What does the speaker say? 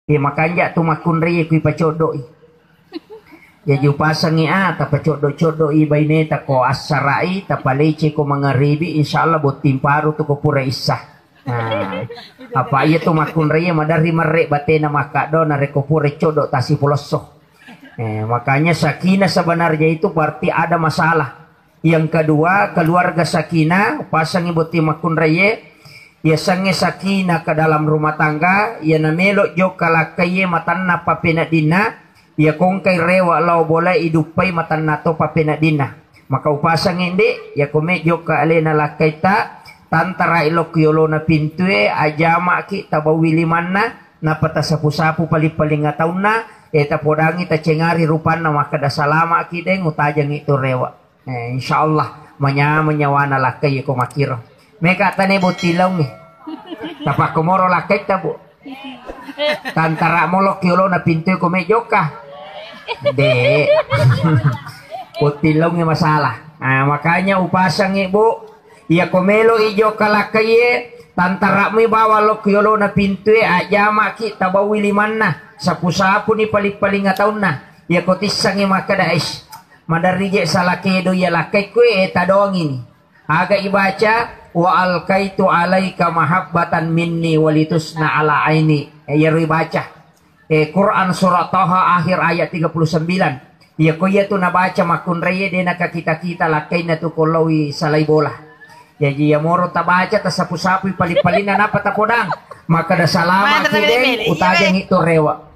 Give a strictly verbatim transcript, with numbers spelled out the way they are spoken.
Iya makanja tu makkunrai kui pacoddo i. Jaji upasengngi a, tapacoddo-coddo i baineta ko assara'i, tapaleceko mangaribi, insyaallah botting paru tu ko pura issa. Nah, apa iya tu makkunrai maderri merre batena makkaddo narekko pura coddo tasipulosso. Eh, makanya sakinah sebenarnya itu berarti ada masalah. Yang kedua, keluarga sakinah, pasengngi botting makkunraie, yasengnge sakinah ke dalam rumah tangga, iya namelo jokka lakkaie matanna pappeneddinna, iya kongkai rewa lao bola iduppai matanna to pappeneddinna. Maka upasengngi ndi, iya kome jokka alena lakkaita, tantarai lokki yolona pintue, ajamaki tabawi limanna, nappa tasapu-sapu paling-paling ataunna, eh, tapodangi tacengari rupanna makkeda salamaki deng utajengngi tu rewa. Eh, insyaallah manyameng nyawana lakkai ko makkiro. Meka tane botting laungnge. Tapakkomoro lakkaitta, Bu. Tantara molokki olona pintue ko me jokka. De. Botting laungnge masalah. Ah, makanya upasengngi, Bu. Iya ko melo i jokka lakkaie, tantarammi bawang lokki olona pintue, ajamaki tabawi limanna, sapu-sapuni paling-paling ataunna. Iya ko tissengngi makkeda, "Eish, maderri je sala kedo iya lakkaikku e, tadoangini." Aga ibaca, "Wa alkaitu alaika mahabbatan minni walitusna ala aini." Eh, iyaro ibaca. Eh, Quran surah Taha akhir ayat tiga puluh sembilan. Iya ko iya tu nabaca makkunraie de nakakita-kita lakkainna tu ko laoi salai bola. Jaji iya moro tabaca, tasapu-sapui paling-palinna nappa tapodang. Makkeda salamaki deng, utajengngi tu rewa.